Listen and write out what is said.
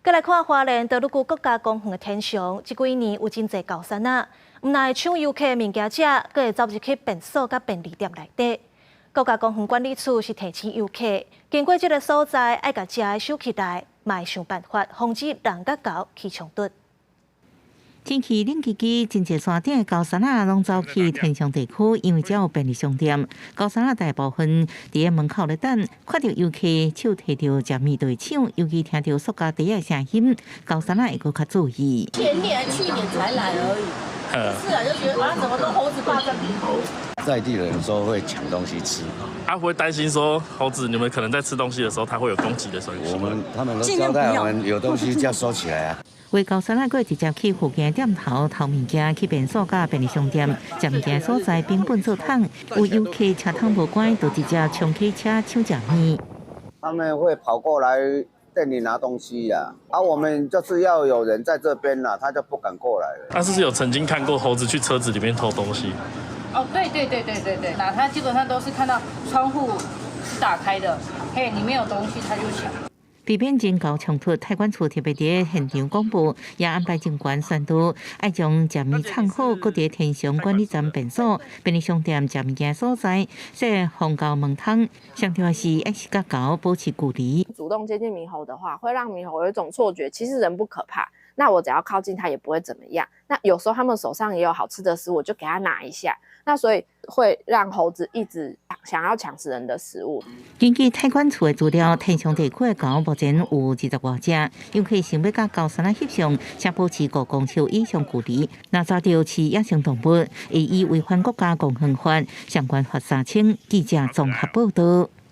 閣來看花蓮多魯固國家公園的天祥，這幾年有真濟猴山仔，毋但會搶遊客的物件食，閣會走入去便所佮便利店內底。國家公園管理處是提醒遊客，經過這个所在，愛共食的收起來，嘛會想辦法防止人佮猴起衝突。天氣冷吱吱，真濟山頂的猴山仔攏走去天祥地區，因為遮有便利商店。猴山仔大部分佇門口咧等，看著遊客手提著食物就會搶，尤其聽著塑膠袋的聲音，猴山仔會閣較注意。前年、去年才來而已，是啊，就覺得啊，怎麼都猴子霸佔地頭。在地人說會搶東西吃，啊，會擔心說猴子你們可能在吃東西的時候，它會有攻擊的時候。我們他們都交代我們有東西就要收起來啊。有猴山仔閣直接去附近店頭偷物件，去便所佮便利商店，食物件所在冰棍做桶，有遊客車窗無關，就直接衝起車搶食物。他們會跑過來店裡拿東西呀，啊，我們就是要有人在這邊啦，他就不敢過來了。但是有曾經看過猴子去車子裡面偷東西。哦，對對對對對對，那他基本上都是看到窗戶是打開的，嘿，裡面有東西他就搶。避免人猴衝突，太管處特別佇現場廣播，也安排警官宣導，愛將食物藏好，閣佇天祥管理站便所、便利商店食物件所在設防猴門窗。上重要是愛是佮猴保持距離。主動接近獼猴的話，會讓獼猴有一種錯覺，其實人不可怕。那我只要靠近它也不會怎麼樣。那有時候他們手上也有好吃的食物，我就給他拿一下。那所以會讓猴子一直想要搶食人的食物。根據太管處的資料，天祥地區的猴目前有20外隻，遊客想欲佮猴山仔翕相，請保持5公尺以上距離。若抓著飼野生動物，會依違反國家公園法相關罰3000。記者綜合報道。